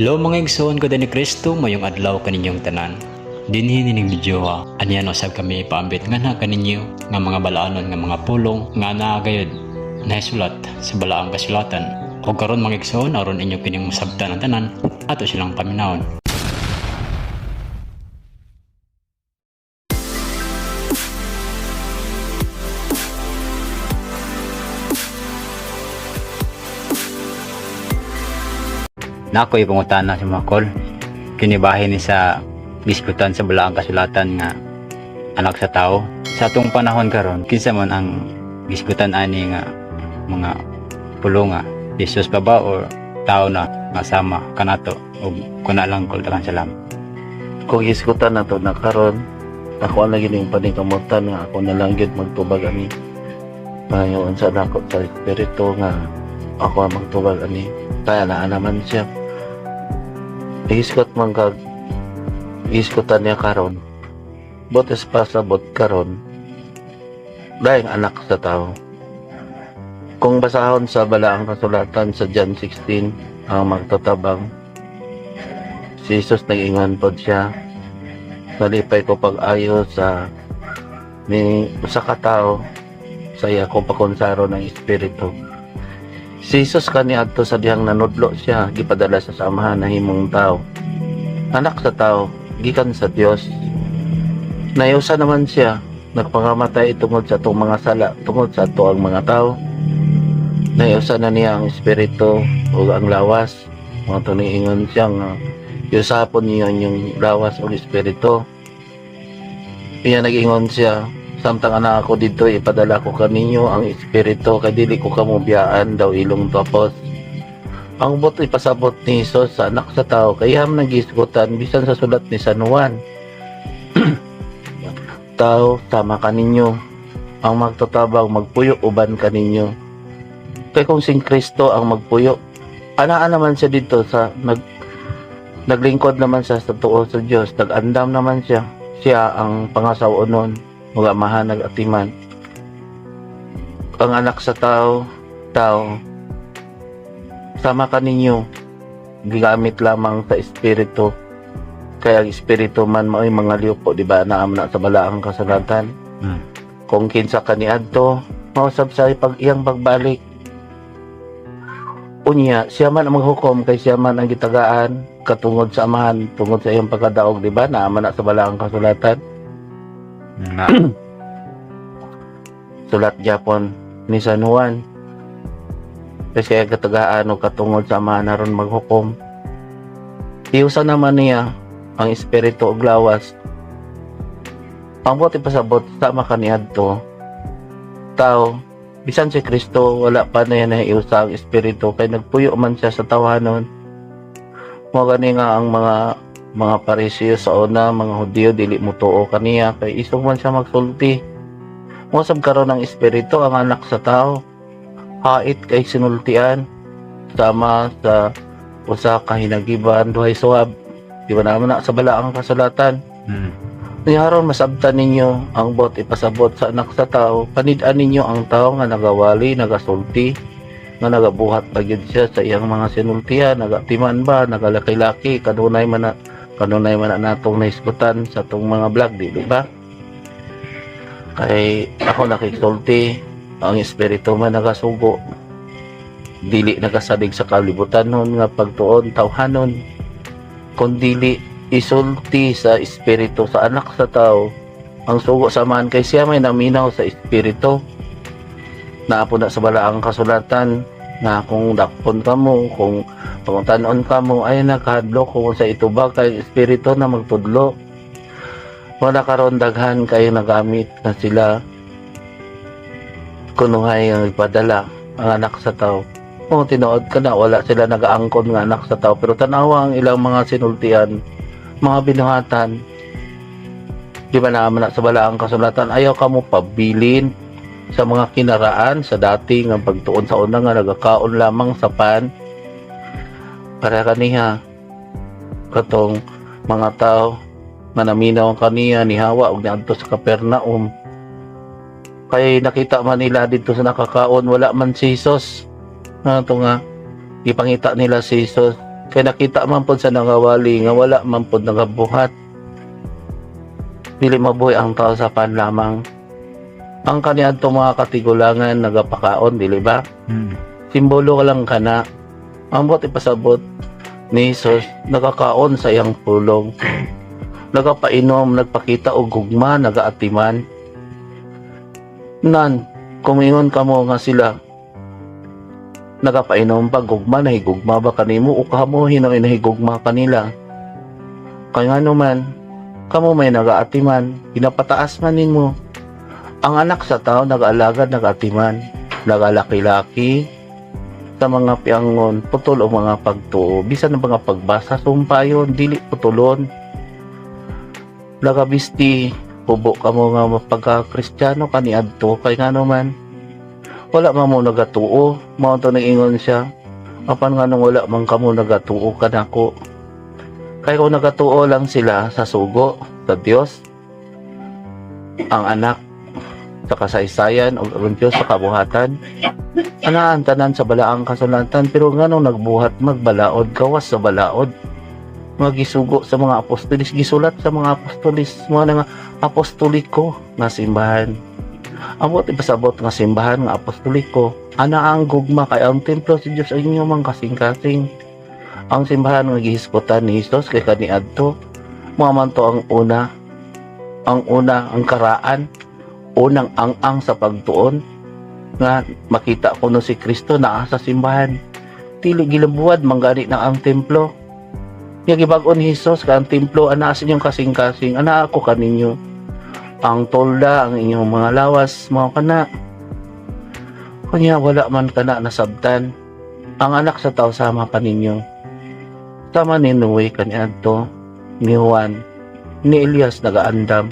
Hello mga igsoon ko ni Kristo, mayong adlaw kaninyong tanan. Dinhi nining video ha, aniyan usab kami ipaambit nganha kaninyo nga mga balaanon nga mga pulong nga naa gayud nahisulat sa balaang kasulatan. Og karon mga igsoon, aron inyo kining masabtan ang tanan, ato silang paminawon. Nako ipangutana si mga kol. Kinibahin ni sa gisgutan sa balaang kasulatan nga anak sa tao. Sa atong panahon karon, kinsa man ang gisgutan ani nga mga pulong nga Jesus pa ba or tao na nga sama kanato og kuna lang kol, daghang salamat. Kung hisgutan na to na karon, ako ang lagi ning paningkamutan nga ako na lang gyud magtubag ani. Pangayoon sa nako sa espiritu nga ako ang magtubag ani. Kaya naa naman siya. Ihisgot man kag hisgutan niya karon. Bot pasabot karon. Dahil anak sa tao. Kung basahon sa balaang kasulatan sa John 16, ang magtatabang, si Jesus nag-ingon pod siya, "Nalipay ko pag-ayo sa ni usa ka tawo sa iya kong pakonsaro ng espiritu." Si Jesus kaniadto sa dihang nanudlo siya, gipadala sa samahan na himong tao. Anak sa tao, gikan sa Dios. Nayusa naman siya, nagpangamatay tungod sa atong mga sala, tungod sa ato ang mga tao. Nayusa na niya ang espiritu o ang lawas. Mga tuniingon siya nga yusapon niya yung lawas o espiritu. Iya nag-ingon siya, "Samtang anak ako dito, ipadala ko kaninyo ang espiritu kay dili ko kamo biyaan daw ilong tapos." Ang buot ipasabot ni Jesus sa anak sa tao, kay iyam nagisgutan bisan sa sulat ni San Juan. Tao sama kaninyo, ang magtatabang magpuyo uban kaninyo. Kay kung sing Kristo ang magpuyo, anaa naman siya dito sa naglingkod naman siya sa tuo sa Dios, nag-andam naman siya. Siya ang pangasaw nun, mga amahan nag-atiman. Ang anak sa tao, tao, sama kaninyo, gigamit lamang sa espiritu. Kaya ang espiritu man mao'y mga liupo, di ba, naam na sa balaang kasulatan. Kung kinsa kaniadto, mausab sa pag iyang pagbalik. Unya, siya man ang maghukom kay siya man ang gitagaan katungod sa amahan, tungod sa iyang pagkadaog, di ba? Naaman na sa balaang kasulatan. Nga. Sulat Japon ni San Juan. Kasi kaya katagaan o katungod sa amahan aron maghukom. Iusa naman niya ang espiritu ug lawas. Ang buot ipasabot sama kaniadto tao, bisan si Kristo wala pa na yan iusa ang espiritu kay nagpuyo man siya sa tawanon. Mo gani nga ang mga Pariseo sa una, mga Hudiyo, dili mo tuo kaniya kay isog man siya magsulti. Mo sab karon ang espiritu ang anak sa tao. Hait kay sinultian sama sa usa ka hinagiban duhay suwab. Di ba naman na sa balaang kasulatan? Ni aron masabtan ninyo ang bot ipasabot sa anak sa tao, panid-an ninyo ang tao nga nagawali, nagasulti, nga nagabuhat pa gyud siya sa iyang mga sinultihan, nagatiman ba, nagalaki-laki, kanunay man na natong nahisgutan sa atong mga vlog, di ba? Kay ako nakisulti, ang espiritu man nagasugo. Dili nagasalig sa kalibutan nun nga pagtuon tawhanon, kun dili isulti sa espiritu sa anak sa tao ang sugo sa man kay siya may naminaw sa espiritu. Naapo na sa balaang kasulatan na kung dakpon kamo, kung pangutanon kamo, ay nakahadlok kung sa itubag kay espiritu na magtudlo. Wala karon daghan kayo nagamit na sila kunuhay ang ipadala ang anak sa tao. Kung tinuod ka na, wala sila nagaangkon nga anak sa tao, pero tanawa ang ilang mga sinultian, mga binuhatan. Di ba naman na sa balaang kasulatan, ayaw ka mo pabilin sa mga kinaraan sa dati nga pagtuon sa una nga nagakaon lamang sa pan para kaniha katong mga tao nga naminaw ang kaniya ni Hawa og niadto sa Capernaum kay nakita man nila dito sa nakakaon, wala man si Jesus. Nga to nga ipangita nila si Jesus. Kay nakita man pod sa nangawali nga wala man pod nagabuhat. Dili mabuhi ang tao sa pan lamang. Ang kaniadto mga katigulangan nagapakaon, dili ba? Simbolo ka lang kana. Ang buot ipasabot ni Jesus, nagakaon sa iyang pulong. Nagapainom, nagpakita og gugma, nagaatiman. Nan, kumingon kamo nga sila nagapainom pa gugma, nahigugma ba kanimo o kamo hinoy nahigugma kanila? Kaya nga naman, kamo may nagaatiman, ginapataas man ninmo. Ang anak sa tao nag-alagad, nagaatiman, nagalaki-laki sa mga piangon, putol o mga pagtuo, bisan ang mga pagbasa, sumpayon, dili putulon. Nagabisti, hubo kamo nga pagka-Kristiyano kaniadto, kay nga naman, wala man mo nagatuo, mao to nag-ingon siya. Apan nga nung wala man kamo nagatuo kanako. Kay kung nagatuo lang sila sa sugo, sa Dios, ang anak, sa kasaysayan o ang Diyos sa kabuhatan, anaan tanan sa balaang kasulatan, pero nganong nagbuhat magbalaod, gawas sa balaod, magisugo sa mga apostolis, gisulat sa mga apostolis, mga nga apostoliko nga simbahan. Ang buot ipasabot nga simbahan nga apostoliko, ana ang gugma kay ang templo sa Dios ang inyong mga kasing-kasing. Ang simbahan nga gihisgutan ni Jesus kay kaniadto, mga man to ang una, ang karaan, unang ang-ang sa pagtuon nga makita ko no si Kristo naa sa simbahan. Dili gilambuad manggani na ang templo. Nya gibag-on ni Jesus ka ang templo ana sa inyong kasing-kasing, ana ako kaninyo. Ang tolda, ang inyong mga lawas, mao kana. Kunya wala man kana nasabtan. Ang anak sa tao sama pa ninyo. Sama ni Noe kaniadto, ni Juan, ni Elias nagaandam.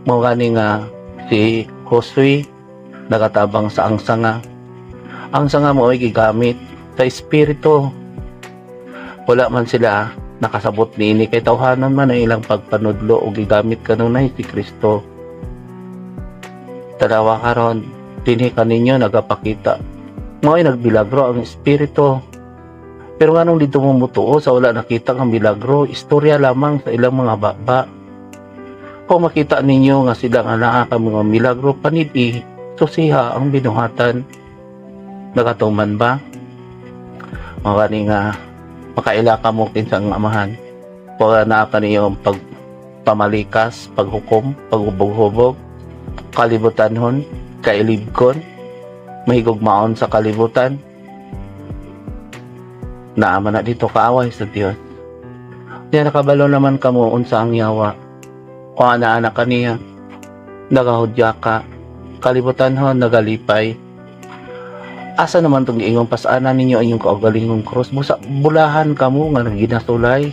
Mao gani nga si Josue nagatabang sa ang sanga. Ang sanga mo ay gigamit sa espiritu. Wala man sila nakasabot niini kay tawhanon man ang ilang pagpanudlo o gigamit kanunay si Kristo. Tanawa karon, dinhi kaninyo nagapakita. Mao ay nagbilagro ang espiritu. Pero nganong dito mo mutuo sa wala nakita ang milagro, istorya lamang sa ilang mga baba. Kung makita ninyo nga sila nga naa ka mga milagro, panid-i, susiha ang binuhatan. Nagatuman ba? Mga gani nga, makaila ka mo kinsa ang amahan. Wala na ka niyo ang pagpamalikas, paghukom, paghubog-hubog, kalibutanhon, kailibkon, mahigugmaon sa kalibutan. Naama na dito kaaway sa Dios. Niya nakabalo naman kamo unsa ang yawa. O ana-ana kaniya, nagahudya ka, kalibutanhon, nagalipay. Asa naman tong giingong pasana ninyo ang inyong kaugalingong krus? Busa, bulahan kamo nga ginasulay.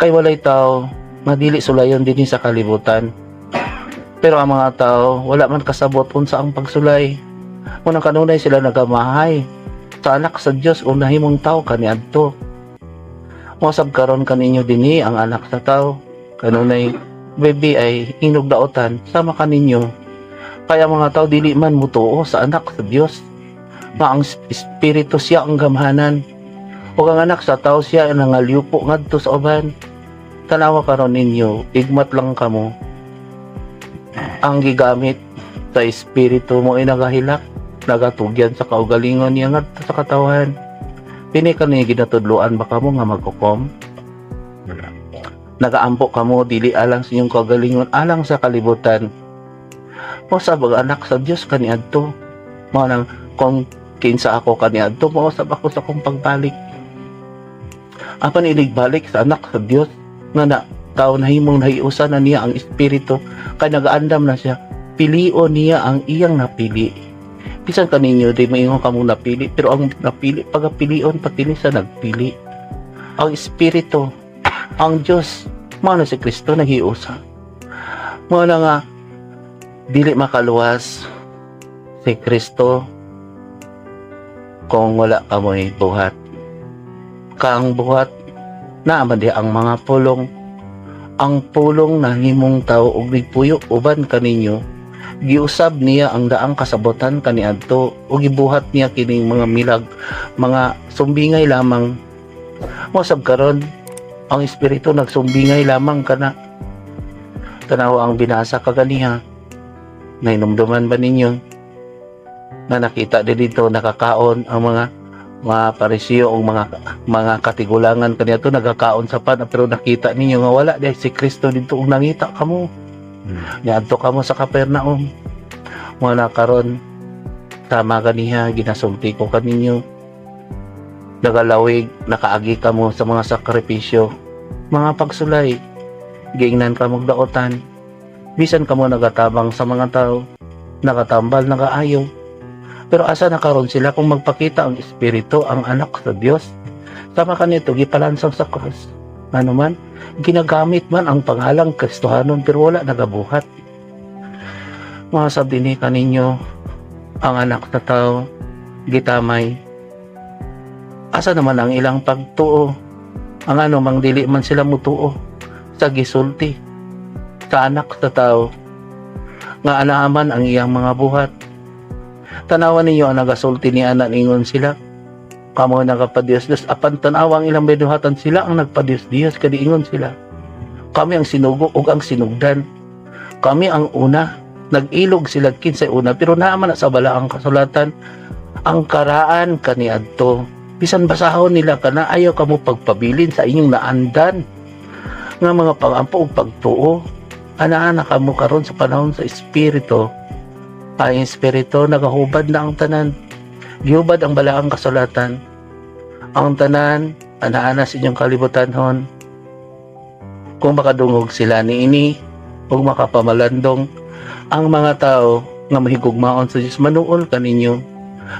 Kay walay tao, madili sulayon dinhi sa kalibutan. Pero ang mga tao, wala man kasabot unsa ang pagsulay. Unang kanunay sila nagamahay sa anak sa Dios o nahimong tao kaniadto. Mosab karon kaninyo dinhi ang anak sa tao. Kanunay baby ay inog daotan sama kaninyo. Kaya mga tao dili man mutuo sa anak sa Dios. Nga ang espiritu siya ang gamhanan. O ang anak sa tao siya ang nangalyupo ngadto sa uban. Tanawa karon ninyo, igmat lang kamo. Ang gigamit sa espiritu mo ay nagahilak, nagatugyan sa kaugalingon niya ngadto sa katawan. Pini ka niya ginatudloan ba kamo nga maghukom? Wala. Nagaampo kamo dili alang sa inyong kaugalingon, alang sa kalibutan. Mao sab ang anak sa Dios kaniadto. Mao nang kung kinsa ako kaniadto, mao sab ako sa akong pagbalik. Apan iligbalik sa anak sa Dios nga na tao nahimong nahiusa na niya ang espiritu kay nagaandam na siya, pilion niya ang iyang napili. Bisan kaninyo di maingon kamo napili, pero ang napili pagapilion pati ni sa nagpili ang espiritu, ang Dios. Mao na si Kristo naghiusa. Mao na nga dili makaluwas si Kristo kung wala kamoy buhat. Kaang buhat naa man di ang mga pulong. Ang pulong nahimong tao og nagpuyo uban kaninyo. Giusab niya ang daang kasabotan kaniadto ug gibuhat niya kining mga milag, mga sumbingay lamang. Mosab karon ang espiritu nagsumbingay lamang kana. Tanaw ang binasa kaganiha. Nahinumduman ba ninyo na nakita din dito nakakaon ang mga Parisiyo o mga katigulangan kaniadto, nagakaon sa pan, pero nakita ninyo nga wala dahil si Kristo dito ug nangita kamo? Niadto kamo sa Capernaum. Wala karon, tama ganiha ginasulti ko kaninyo. Nagalawig, nakaagi kamo sa mga sakripisyo, mga pagsulay, giingnan ka magdaotan, bisan kamo nagatabang sa mga tao, nakatambal, nagaayo. Pero asa na karon sila kung magpakita ang Espiritu, ang anak sa Dios? Sama kanito gipalansang sa krus. Ano man, ginagamit man ang pangalang Kristohanon pero wala nagabuhat. Mga sab dinhi kaninyo, ang anak sa tao gitamay. Asa naman ang ilang pagtuo? Ang ano mang dili man sila mutuo sa gisulti sa anak sa tao nga anaaman ang iyang mga buhat. Tanawan ninyo ang nagasulti ni anak, ingon sila, "Kamo nagapadios Diyos," apan tanawa ang ilang binuhatan, sila ang nagpadios Diyos, kadi ingon sila, "Kami ang sinugo ug ang sinugdan, kami ang una." Nag-ilog sila kinsay una, pero naaman na sa balaang kasulatan ang karaan kaniadto. Bisan basahon nila kana, ayaw kamo pagpabilin sa inyong naandan nga mga pangampo ug pagtuo. Anaa na kamo karon sa panahon sa espiritu. Ang espiritu nagahubad na ang tanan, gihubad ang balaang kasulatan. Ang tanan anaa na sa inyong kalibutan hon. Kung makadungog sila niini ug makapamalandong ang mga tao nga mahigugmaon sa Dios, manuol kaninyo.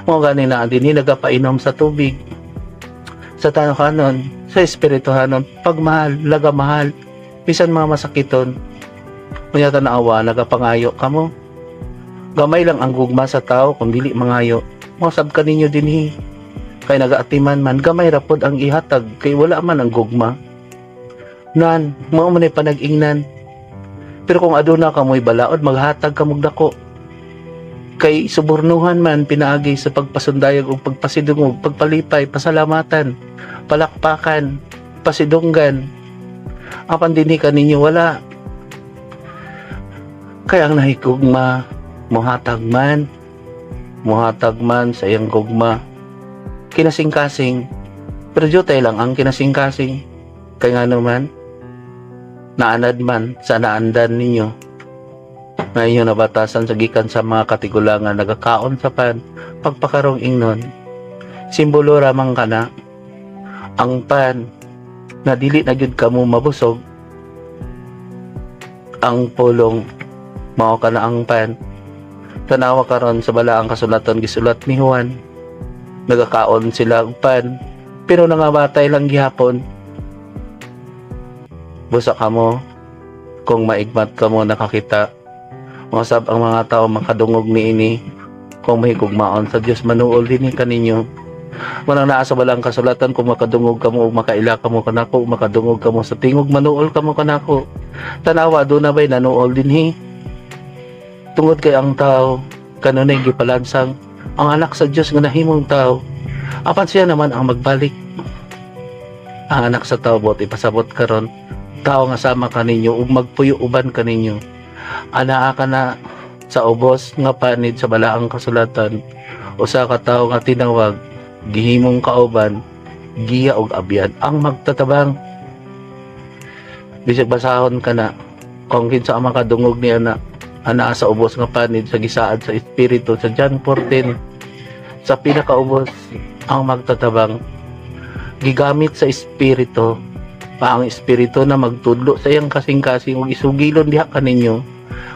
Mao gani na dinhi nagapainom sa tubig, sa tawhanon, sa espirituhanon, pagmahal, lagamahal, bisan mga masakiton. Unya tanawa, nagapangayo kamo. Gamay lang ang gugma sa tao kung dili mangayo. Mosab ka ninyo dinhi. Kay nagaatiman man, gamay ra pod ang ihatag kay wala man ang gugma. Nan, mao man ay panag-ingnan. Pero kung aduna kamoy balaod, maghatag kamog dako. Kay subornuhan man pinaagi sa pagpasundayag o pagpasidungog, pagpalipay, pasalamatan, palakpakan, pasidunggan. Apan dinhi kaninyo wala. Kaya ang nahigugma, muhatag man, muhatag man sa iyang gugma. Kinasing-kasing, pero jutay lang ang kinasing-kasing. Kaya nga naman, naanad man sa naandan ninyo, na inyo nabatasan sa gikan sa mga katigulangan, nagakaon sa pan, pagpakarong ingnon, simbolo ramang kana ang pan na dili na gyud kamo mabusog. Ang pulong mao kana ang pan. Tanawa karon sa balaang kasulatan, gisulat ni Juan, nagakaon sila og pan pero nangamatay lang gihapon. Busa kamo kung maigmat kamo nakakita. Masab ang mga tao makadungog niini, kung mahigugmaon sa Dios, manuol din kaninyo. Walang naa sa balaang kasulatan, kung makadungog kamo ug makaila kamo kanako, makadungog kamo sa tingog, manuol kamo kanako. Tanawa, do na bay nanuol dinhi? Tungod kay ang tao kanunay gipalansang, ang anak sa Dios nga nahimong tao, apan siya naman ang magbalik. Ang anak sa tao, bot ipasabot karon, tao nga sama kaninyo ug magpuyo uban kaninyo, anaa ka na sa ubos nga panid sa balaang kasulatan, usa ka tawo nga tinawag, gihimong kauban, giya og abyan ang magtatabang. Bisag basahon ka na, kung kinsa ang makadungog niya na anaa sa ubos nga panid sa gisaad sa espiritu sa John 14, sa pinakaubos, ang magtatabang, gigamit sa espiritu pa ang espiritu na magtudlo sa iyang kasing-kasing ug isugilon diha kaninyo,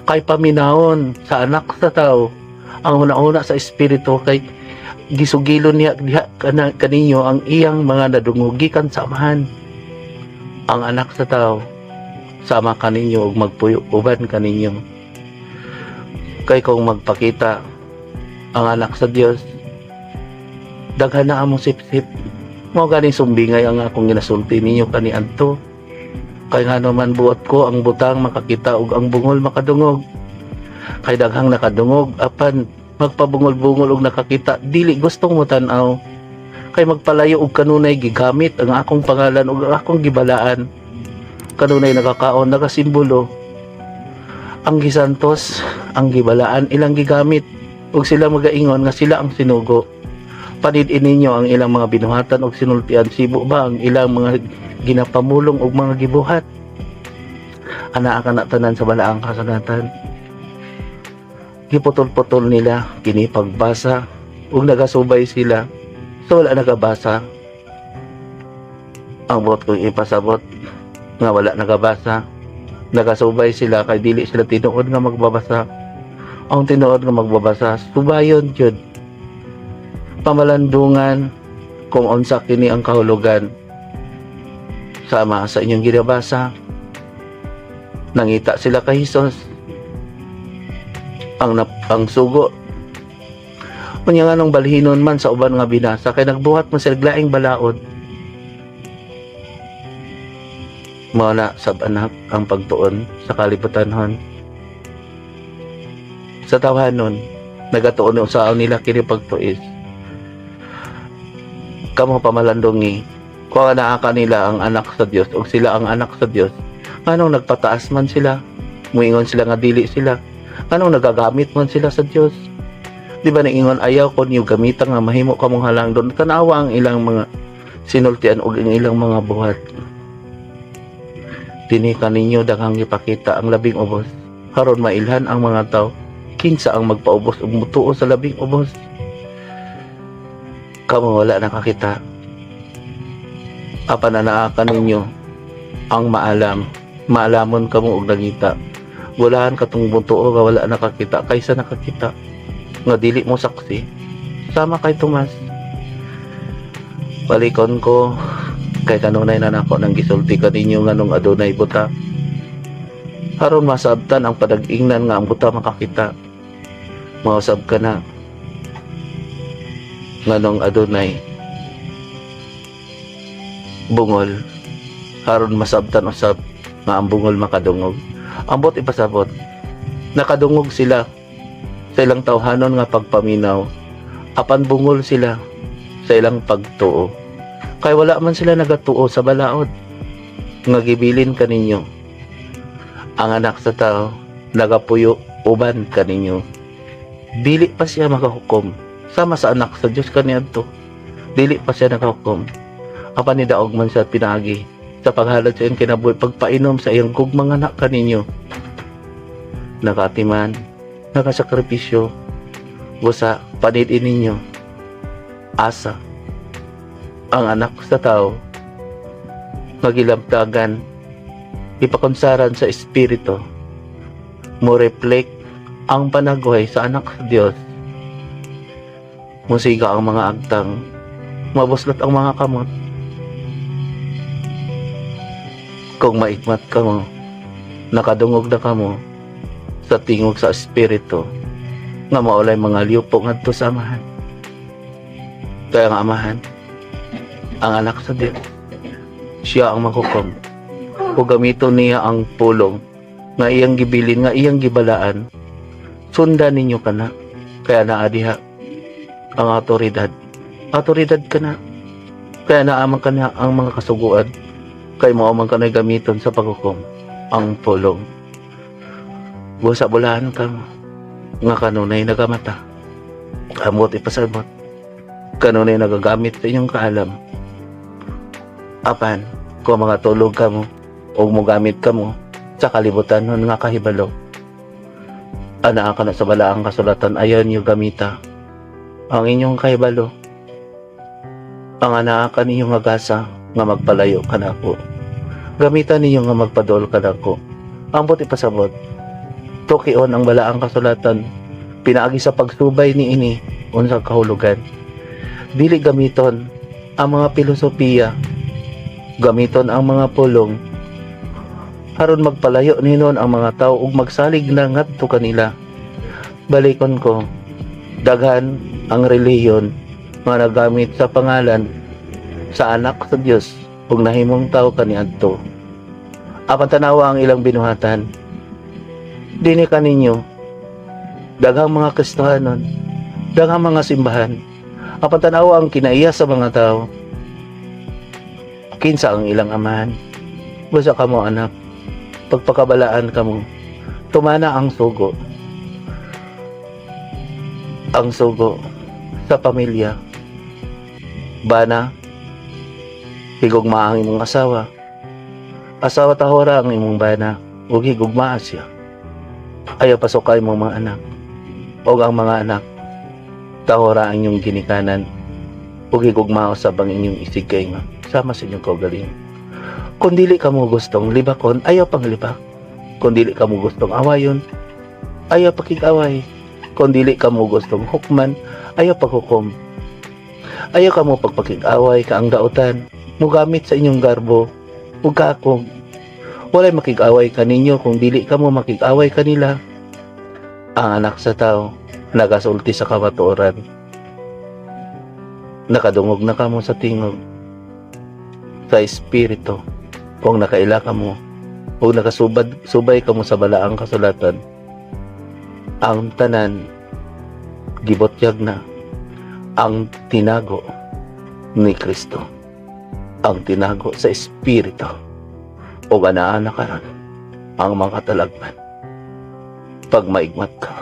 kay paminawon sa anak sa tao ang una-una sa espiritu, kay gisugilon niya diha kana kaninyo ang iyang mga nadungog gikan sa Amahan. Ang anak sa tao sama kaninyo ug magpuyo uban kaninyo, kay kung magpakita ang anak sa Dios, daghan na among sipsip. Mao ganing sumbingay ang akong ginasulti ninyo kaniadto, kay nga naman buot ko ang butang makakita ug ang bungol makadungog. Kay daghang nakadungog apan magpabungol-bungol og nakakita, dili gustong mo tan-aw. Kay magpalayo og kanunay gigamit ang akong pangalan ug ang akong gibalaan. Kanunay nakakaon, nakasimbolo. Ang gisantos, ang gibalaan ilang gigamit ug sila magaingon nga sila ang sinugo. Panid-i ninyo ang ilang mga binuhatan og sinultian, sibo ba ang ilang mga ginapamulong og mga gibuhat? Anaa ka na tanan sa balaang kasulatan. Giputol-putol nila kini pagbasa ug nagasubay sila so wala nagabasa. Ang buot kong ipasabot nga wala nagabasa, nagasubay sila kay dili sila tinuod nga magbabasa. Ang tinuod nga magbabasa, subayon jud, pamalandungan kung unsa kini ang kahulugan sama sa inyong ginabasa. Nangita sila kay Hesus ang sugo. Unya nganong balhinon man sa uban nga binasa? Kay nagbuhat man sila laing balaod. Mao na sab, anak, ang pagtuon sa kalibutanhon. Sa tawhanon nagatuon usaon nila kini pagtuis. Kamo pamalandungi kung naa kanila ang anak sa Dios ug sila ang anak sa Dios, nganong nagpataas man sila, muingon sila nga dili sila? Nganong nagagamit man sila sa Dios? Di ba naingon, "Ayaw ko niyo gamitan nga mahimo kamong halangdon"? Tanawa ang ilang mga sinultian ug ang ilang mga buhat. Dinhi kaninyo daghang gipakita ang labing ubos aron mailhan ang mga tao kinsa ang magpaubos ug mutuo sa labing ubos. Kamo wala nakakita, apan anaa kaninyo ang maalam. Maalamon kamo og nangita. Bulahan katong mutuo nga wala nakakita kaysa nakakita nga dili mo saksi, sama kay Tomas. Balikon ko kay kanunay na nako nang gisulti kaninyo nganong adunay buta, aron masabtan ang padag-ingnan nga ang buta makakita. Mausab ka na nganong adunay bungol, aron masabtan usab nga ang bungol makadungog. Ambot ipasabot, nakadungog sila sa ilang tawhanon nga pagpaminaw, apan bungol sila sa ilang pagtuo kay wala man sila nagatuo sa balaod nga gibilin kaninyo. Ang anak sa tao nagapuyo uban kaninyo. Dili pa siya makahukom sama sa anak sa Dios kaniadto. Dili pa siya nakahukom, apan nidaog man siya pinaagi sa paghalad sa iyang kinabuhi, pagpainom sa iyang gugmang anak kaninyo. Nakatiman, nakasakripisyo. Busa panid-i ninyo asa ang anak sa tao magilamtagan, ipakonsaran sa espiritu, mo reflect ang panagway sa anak sa Dios, musiga ang mga agtang, mabuslot ang mga kamot. Kung maikmat kamo, nakadungog na kamo sa tingog sa espiritu nga maulay mga liupo ngadto sa Amahan. Kaya ang Amahan, ang anak sa Dios, siya ang maghukom o gamiton niya ang pulong nga iyang gibilin, nga iyang gibalaan. Sundan ninyo kana kaya naa diha ang awtoridad. Awtoridad kana kaya naaman kana ang mga kasuguan, kay mao man kanay gamiton sa paghukom, ang pulong. Busa bulahan ka nga kanunay nagamata. Amot ipasabot, kanunay nagagamit sa inyong kaalam, apan kung mga tulog kamo o mogamit kamo sa kalibutan nun nga kahibalo, anaa ka na sa balaang kasulatan, ayaw niyo gamita ang inyong kahibalo. Ang anaa ka ninyo nga gasa nga magpalayo kanako, gamitan ninyo nga magpadol kanako. Ambot ipasabot, tukion ang balaang kasulatan pinaagi sa pagsubay ni ini unsa kahulugan. Dili gamiton ang mga filosofiya, gamiton ang mga pulong aron magpalayo ninon ang mga tao ug magsalig na ngadto kanila. Balikon ko, daghan ang relihiyon nga nagamit sa pangalan sa anak sa Dios ug nahimong tao kaniadto, apan tanawa ang ilang binuhatan. Dini kaninyo Daghang mga Kristohanon, daghang mga simbahan. Apan tanawa ang kinaiya sa mga tao. Kinsa ang ilang amahan? Basta kamo, anak, pagpakabalaan kamo, tumana ang sugo. Ang sugo sa pamilya. Bana, higugma ang imong asawa. Asawa, tahora ang imong bana ug higugmaa siya. Ayaw pasukay imong mga anak. Og ang mga anak, tahora ang inyong ginikanan ug higugmaa usab ang inyong isigkay nga sama sa inyong kaugalingon. Kung dili kamo gustong libakon, ayaw panglibak. Kung dili kamo gustong awayon, ayaw pakig-away. Kung dili kamo gustong hukman, ayaw paghukom. Ayaw kamo pagpakig-away kaang dautan, mugamit sa inyong garbo ug kaakong. Walay makig-away kaninyo kung dili kamo makig-away kanila. Ang Anak sa Tao nagasulti sa kamatuoran. Nakadungog na kamo sa tingog sa Espiritu kung nakaila kamo o nakasubad subay kamo sa Balaang Kasulatan. Ang tanan gibutyag na, ang tinago ni Kristo, ang tinago sa Espiritu, o anaa na karon ang mga katalagman. Pag maigmat ka,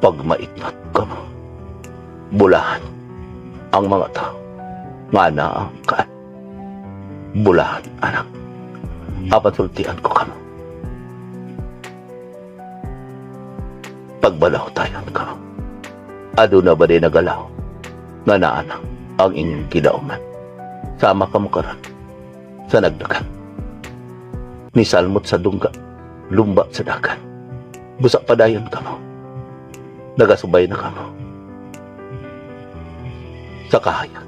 pag maigmat ka mo, bulahan ang mga tao nga naa ka. Bulahan, anak, apan sultian ko kamo, pagbalaw tayon kamo, aduna ba din nagalaw nga naa na ang inyong gidauman? Sama kamo karon sa nagdagan ni salmot sa dungga, lumba sa dagan. Busa padayon kamo, nagasubay na kamo sa kahayag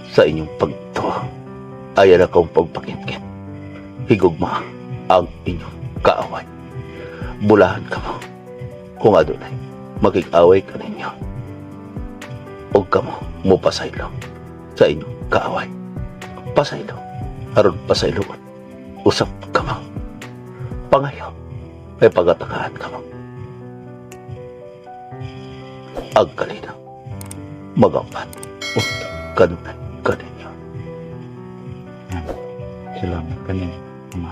sa inyong pagtuo. Ayan akong pagpakitkin. Higugma ang inyong kaaway. Bulahan kamo kung adunay makig-away kaninyo ug kamo mopasaylo sa inyong kaaway. Pasaylo aron pasayloon usab kamo. Pangayo ay pagatakaan kamo. Ang kalinaw magampan unta kanunay kaninyo. Salamat kaninyo, Ama.